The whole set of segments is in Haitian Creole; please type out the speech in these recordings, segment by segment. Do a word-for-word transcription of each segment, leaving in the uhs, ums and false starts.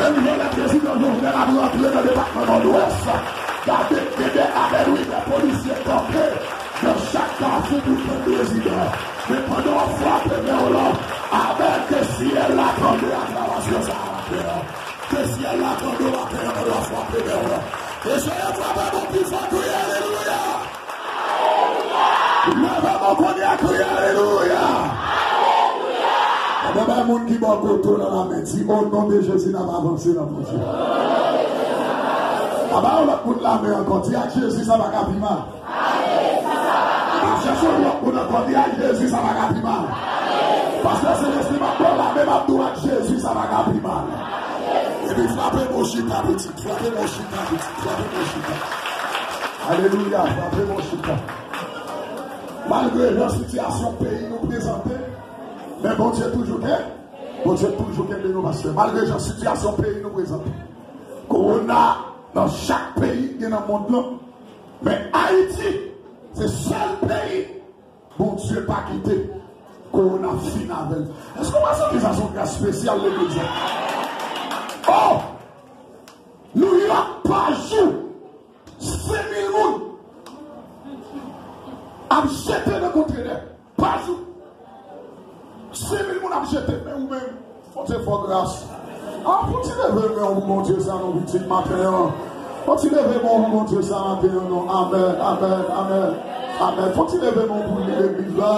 Menm jan lè prezidan Jovenel ap rantre nan depatman Nòdwès, gade gen de avènwi de polisye kanpe nan chak kafou pou tann prezidan. Men pandan w ap frape men w lan, amèn, ke syèl la tande aklamation sa a atè a. Ke syèl la tande w atè a pandan w ap frape men w lan. Eseye frape bon pi fò, kriye alelouya! Leve men w kounye a, kriye alelouya! Alelouya! Anben, bay moun ki bò kote w nan lamen, di, "O non de Jezi, n ap avanse nan Bondye." A, bay yon lòt moun lamen ankò, di, "Ak Jezi, sa pa ka pi mal." A, chèche yon lòt moun ankò, di, "Ak Jezi, sa pa ka pi mal." Pastè Selestin, m ap ba w lamen, m ap di w, "Ak Jezi, sa pa ka pi mal." Epi frape men w chita, pitit. Frape men w chita, pitit. Frape men w chita. Alelouya, frape men w chita. Malgre jan sitiyasyon peyi nou prezante, men Bondye toujou ke, Bondye toujou kenbe nou, pastè. Malgre jan sitiyasyon peyi nou prezante, kowona nan chak peyi gen nan mond lan, men Ayiti se sèl peyi Bondye pa kite kowona fin avè l. Èske w pa santi sa se yon gras espesyal legliz la? Oh! Nouyòk pa jou, senk mil moun ap jete nan kontenè pa jou. Senk mil moun ap jete, men ou menm, Bondye fè w gras. A, fò w ti leve men w pou Bondye sa non, pitit, maten an. Fò w ti leve men w pou Bondye sa maten an non. Amèn, amèn, amèn. Amèn. Fò w ti leve men w pou li, legliz la.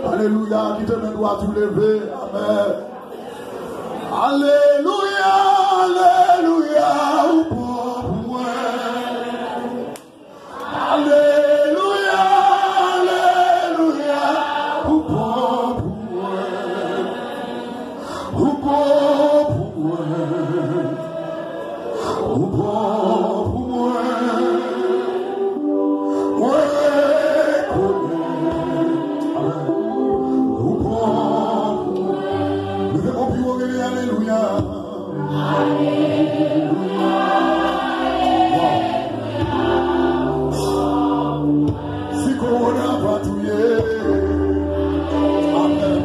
Alelouya, kite men dwat ou leve. Amèn. Alelouya, alelouya, ou bon pou mwen. Alelouya, alelouya, ou bon pou mwen. Ou bon pou mwen. Ou bon pou mwen. Mwen rekonèt. Ou bon pou mwen. Leve men w pi wo, rele alelouya. Si kowona pa touye, amèn.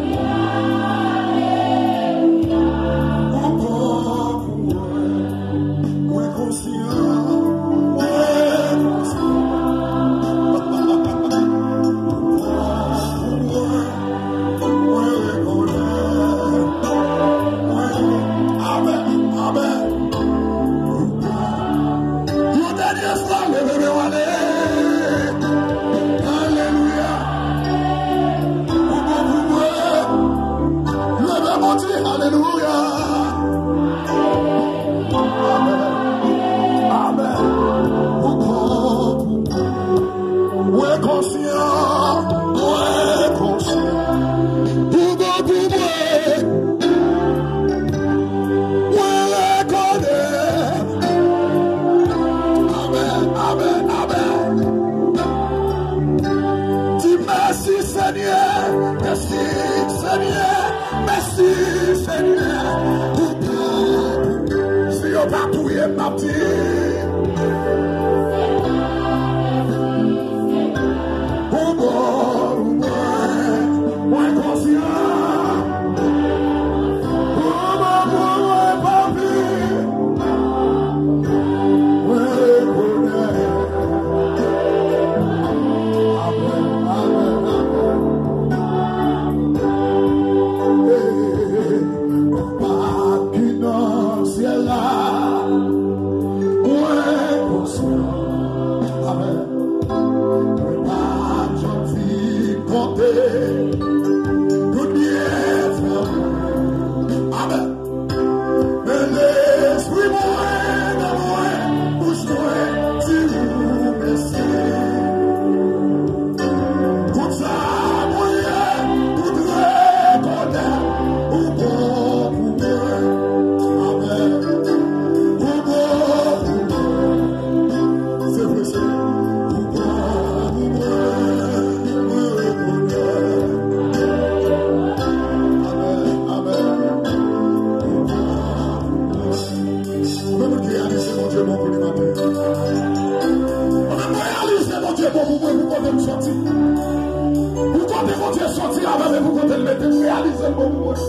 Ou bon pou mwen, mwen konsyan, mwen konsyan. Ou bon pou mwen. Mwen rekonèt. Mwen, amèn, amèn. Yon dènye fwa, leve men w ale. Alelouya. Ou bon pou mwen. Leve men w di alelouya. Amèn. Amèn. Ou bon pou mwen. Mwen konsyan, mwen konsyan. Ou bon pou mwen. Mwen rekonèt. Amèn, amèn, amèn. Di mèsi, Senyè, mèsi, Senyè. Mèsi, Senyè, pou tout. Si yo pa touye m, m ap di. Pou bon, pou mwen, mwen konsyan. Pou bon, pou mwen, papi. Mwen rekonèt. Amèn, amèn, amèn. Papa ki nan syèl la, mwen konsyan. Amèn. Mwen pa janm fin konte tout byenfè w. Amèn. Men lespri mwen nan mwen, bouch mwen di ou mèsi. Tout sa mwen ye, tout rekonèt ou bon pou mwen. Amèn. Ou bon pou mwen. Se vre, se vre. Ou bon pou mwen. Mwen rekonèt. Amèn, amèn. Ou bon pou mwen. Konbyen moun ki reyalize Bondye bon pou li maten? Konbyen moun reyalize Bondye bon pou mwen, pou kote m soti? Pou kote Bondye soti avè m e pou kote l mete m, reyalize l bon pou mwen.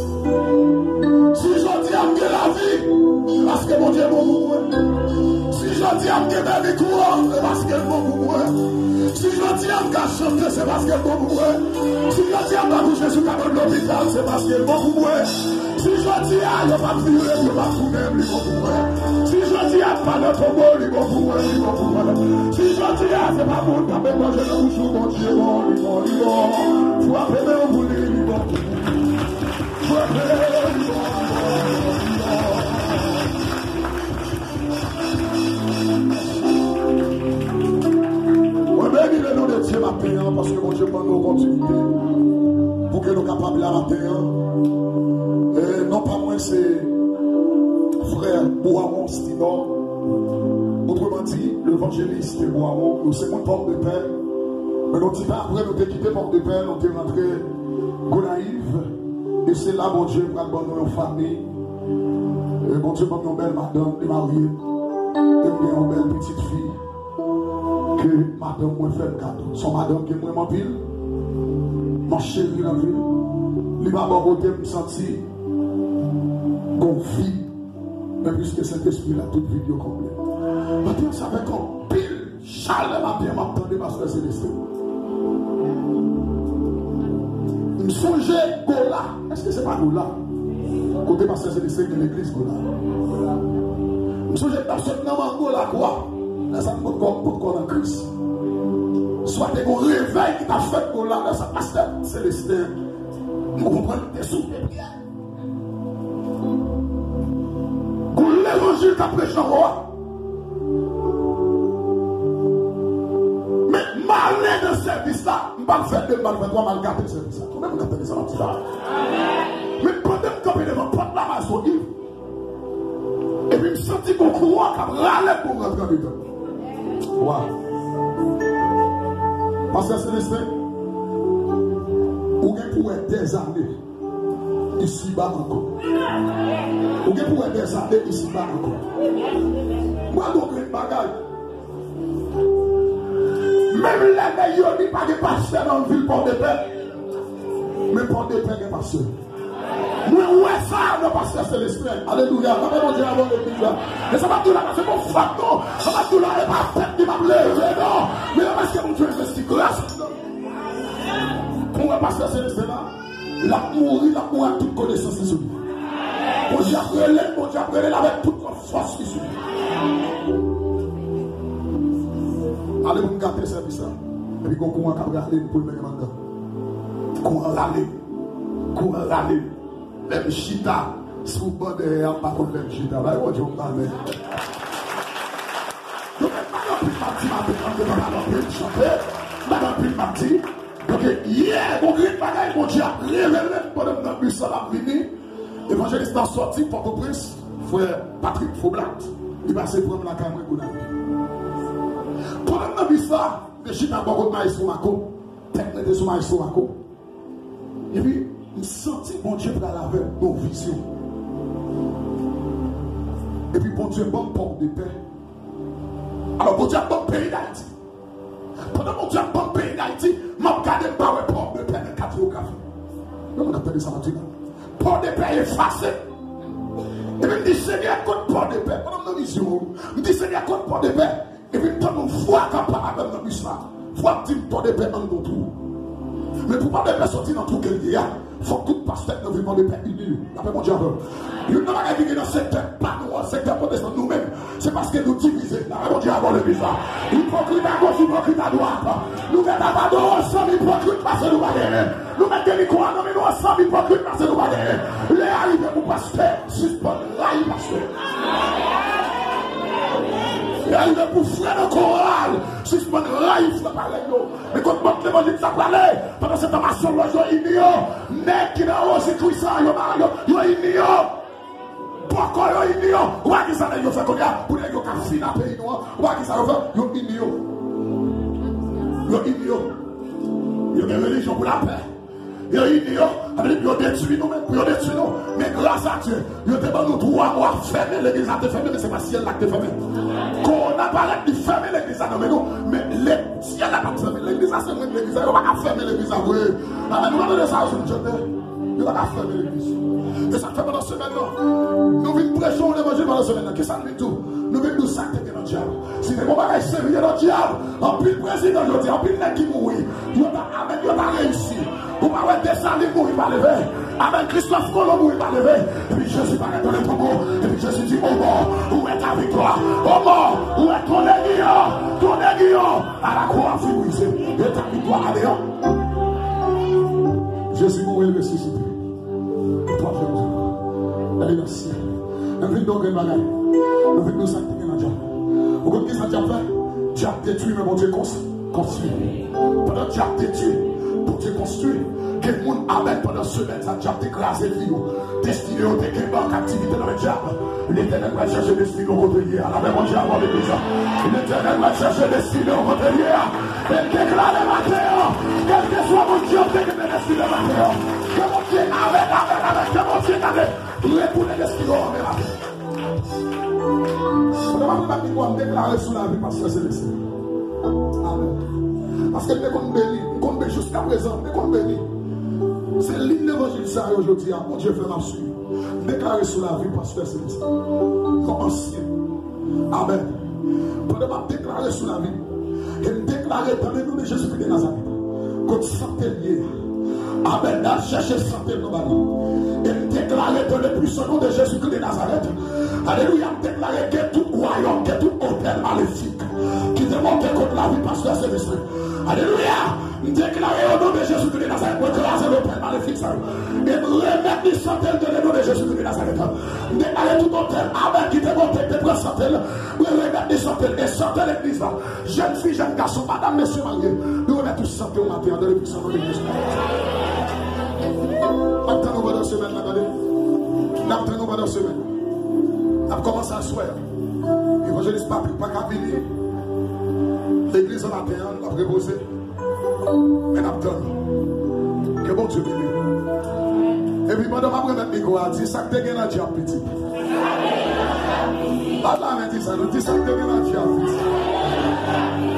Si jodi a m gen lavi, Paske Bondye bon pou mwen. Si jodi a m gen bèl mikwò, se paske l bon pou mwen. Si jodi a m ka chante, se paske l bon pou mwen. Si jodi a m ka kouche sou kabann lopital, se paske l bon pou mwen. Si jodi a yo p ap vire m, yo p ap tounen m, li bon pou mwen. Si jodi a m pa nan tonbo, li bon pou mwen, li bon pou mwen. Si jodi a se pa moun k ap met manje nan bouch ou, Bondye bon, li bon, li bon. Frape men w pou li, li bon pou mwen. Frape men w, li bon, li bon, li bon. Mwen beni le non de Dye maten an, paske Bondye ban nou opòtinite pou ke nou kapab la maten an. E non pa mwen, se frè Boiron Stinor, otreman di levanjelis de Boiron. Nou se moun Pòdepè, men nou ti tan apre nou te kite Pòdepè, nou te rantre Gonayiv. E se la Bondye pral ban nou yon fanmi. E Bondye ban m yon bèl madanm, li marye. E m gen yon bèl pitit fi ke madanm mwen fè m kado. Se yon madanm ke m renmen anpil. M cheri l anpil. Li pa bò kote m, m santi gon vid. Men piske Sentespri la, tout vid yo konble. Maten an, se avèk anpil chalè maten an, m ap tande pastè Celestin. M sonje Gola. Èske se pa Gola? Kote pastè Celestin gen legliz Gola. M sonje m t ap sot nan Mango Lakwa. Lè sa m poko, poko nan Kris. Swa te gon revèy ki t ap fèt Gola. Lè sa pastè Celestin, m konprann, te soufle pyè. Pou levanjil k ap preche anwo a. Men m ale nan sèvis la, m pa l fè de, m pa l fè twa, m al gate sèvis la. Konbyen moun k ap tande sa m ap di la? Men pandan m kanpe devan pòt la, m al sou Iv. Epi m santi gon kouran k ap rale m pou m rantre andedan. Wa. Pastè Celestin, ou gen pou wè dèzane isiba ankò. Ou gen pou wè dèzane isiba ankò. Mwen di w grenn bagay. Menm lè nèg yo di pa gen pastè nan vil Pòdepè, men Pòdepè gen pastè. Mwen wè sa nan pastè Celestin. Alelouya. Papa Bondye avè w legliz la. E sa m ap di w la, pa se bon fòt non. Sa m ap di w la, e pa tèt li m ap leve non. Men e paske Bondye envesti gras. Pou wè pastè Celestin la. L ap mouri, l ap mouri ak tout konesans li sou li. Bondye ap rele l, Bondye ap rele l avèk tout fòs li sou li. Ale pou n gate sèvis la. Epi gon kouran k ap rale m pou l mennen m anndan. Kouran rale m. Kouran rale m. Lè m chita sou ban dèyè a, m pa konn lè m chita. Bay Bondye yon amèn. Donk, m pa gen anpil m ap di maten an, m pa gen anpil m chante, m pa gen anpil m ap di. Donk, yè, gon grenn bagay Bondye ap revele m pandan m nan bis la, m ap vini. Evanjelis la sòti Pòtoprens, frè Patrick Faublat, li pase pran m lakay mwen Gonayiv. Pandan m nan bis la, m te chita bò kot Maestro Marco, tèt mwen te sou Maestro Marco. Epi, m santi Bondye pral avè m nan yon vizyon. Epi Bondye ban m Pòdepè. Alò, Bondye ap ban m peyi Dayiti. Pandan Bondye ap ban m peyi Dayiti, m ap gade, m pa wè Pòdepè nan kadyografi. Yon moun ap tande sa m ap di la. Pòdepè efase. Epi m di, Senyè, kot Pòdepè? Pandan m nan vizyon, m di, Senyè, kot Pòdepè? Epi m tande yon vwa k ap pale avè m nan bis la. Vwa ap di m, Pòdepè anndan yon twou. Men pou Pòdepè sòti nan twou ke l ye a, fòk tout pastè k nan vil Pòdepè ini yo. Lapè Bondye avè w. Youn nan bagay ki gen nan sektè pa nou an, sektè pwotestan nou menm, se paske nou divize. Lapè Bondye avè w legliz la. Ipokrit agoch, ipokrit adwat. Nou mèt ap adore ansanm, ipokrit pase nou pa genyen. Nou mèt gen mikwo a nan men nou ansanm, ipokrit pase nou pa genyen. Lè a rive pou pastè sispann rayi pastè. Lè a rive pou frè nan koral sispann rayi frè parèy yo. Men kot mòd levanjil sa prale? Pandan se tan masonlòj yo ini yo. Nèg ki nan Rozi Kris la, yo, yo, yo ini yo. Bòkò yo ini yo. Ou pa ki sa nèg yo fè kounye a pou nèg yo ka fin a peyi nou an? Ou pa ki sa yo fè? Yo ini yo. Yo ini yo. Yo gen relijyon pou lapè. Yo ini yo. Sa vle di yo detwi nou menm, pou yo detwi nou. Men gras a Dye, yo te ban nou twa mwa fèmen, legliz la te fèmen, men se pa syèl la ki te fèmen. Kowona parèt, li fèmen legliz la nan men nou. Men le, syèl la pa t fèmen legliz la, se mwen legliz la, yo pa ka fèmen legliz la vre. Amèn, nou pa tande sa yo sou chante? Yo pa ka fèmen legliz. E sa k fè pandan semèn nan, nou vin preche yon levanjil. Semèn nan, kisa n vin di w? Nou vin di w sa k te gen nan dyab. Si te gen yon bagay serye nan dyab, anpil prezidan jodi, anpil nèg ki mouri, yo ta, amèn, yo ta reyisi. Ou pa wè Desalin mouri pa leve? Amèn, Christophe Colomb mouri pa leve? Epi Jezi parèt nan tonbo, epi Jezi di, "O mò, où est ta victoire? O mò, où est ton aiguillon? Ton aiguillon à la croix fut brisé, et ta victoire à Léon." Jezi mouri, l resisite. Pou twazyèm jou, l ale nan syèl. Mwen vin di w grenn bagay. Mwen vin di w sa k te gen nan dyab. Ou konn kisa dyab fè? Dyab detwi, men Bondye kons-, konstwi. Pandan dyab detwi, Bondye konstwi. Gen moun, amèn, pandan semèn sa, dyab te kraze vi yo. Destine yo te kenbe an kaptivite nan men dyab. Letènèl pral chèche destine w kote l ye a. Lame Bondye avè w, legliz la. Letènèl pral chèche destine w kote l ye a. E deklare maten an, kèlkeswa moun dyab te kenbe destine maten an, ke Bondye avèk, avèk, avèk, ke Bondye gade retounen destine w anmè maten. Pandan m ap remet mikwo a, m deklare sou lavi pastè Selestin. Amèn. Paske m te konn beni, m konn beni jiskaprezan, m te konn beni. Se liy levanjil sa yo jodi a, Bondye fè m ap swiv. M deklare sou lavi pastè Selestin, yon ansyen. Amèn. Pandan m ap deklare sou lavi m, e m deklare, dans le nom de Jésus-Christ de Nazareth, kot sante l ye a, amèn, n al chèche sante l nan ba li. E m deklare, dans le puissant nom de Jésus-Christ de Nazareth, alelouya, m deklare ke tout wayòm, ke tout otèl malefik ki te monte kont lavi pastè Selestin, alelouya, m deklare, o non de Jezi Kris de Nazarèt, mwen kraze lotèl malefik sa yo. E m remèt li sante l, dans le nom de Jezi Kris de Nazarèt. M deklare tout otèl, amèn, ki te monte, ki te pran sante l, mwen remèt li sante l. E sante legliz la, jèn fi, jèn gason, madanm, mesye marye, nou remèt ou sante w maten an, dans le puissant nom de Jésus. N ap tann ou pandan semèn nan, tande. N ap tann ou pandan semèn nan. N ap kòmanse aswè a. Evanjelis Patrick pa ka vini legliz an maten an, l ap repoze. Men n ap tann. Ke Bondye beni w. Epi pandan m ap remèt mikwo a, di sa k te gen nan dyab pitit. Bat la men, di sa, nou di sa k te gen nan dyab pitit.